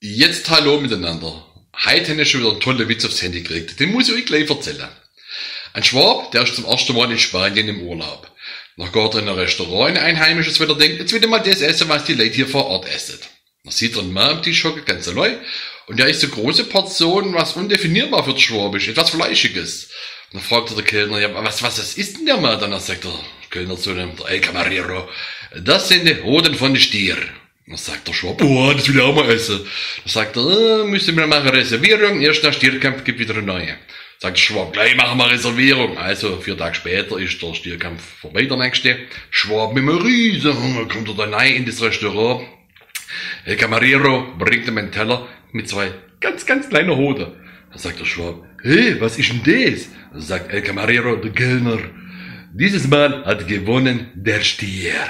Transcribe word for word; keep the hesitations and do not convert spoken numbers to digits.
Jetzt hallo mitenanner. Heit hen ich schon widder en tolle Witz uffs Handy gekriegt. Den muss ich eich gleich verzälle. En Schwab, der is zum erschte Mol in Spanien im Urlaub. Dann geht er in e Restaurant, in e einheimisches, weil er denkt, jetzt will er mol des esse, was die Leit hier vor Ort esse. Dann sieht er en Mann am Tisch hocke, ganz allei. Und der isst so große Portionen, was undefinierbar für de Schwab is, etwas Fleischiges. Dann fragt er de Kellner, ja, was, was, was isst denn der Mann dann? Dann sagt der Kellner zu dem, der El Camarero, das sind die Hoden von de Stier. Dann sagt der Schwab, boah, des will ich auch mol esse. Dann sagt er, äh, müsse mer mache Reservierung, erscht nach Stierkampf gibt widder e neie. Sagt de Schwab, gleich mache mer Reservierung. Also, vier Tag später is de Stierkampf vorbei, de nächschte. Schwab mit em Riesehunger kommt er dann nei in des Restaurant. El Camarero bringt em en Teller mit zwei ganz, ganz kleine Hode. Dann sagt de Schwab, hey, was is denn des? Dann sagt El Camarero, de Kellner, dieses Mal hat gewonnen der Stier.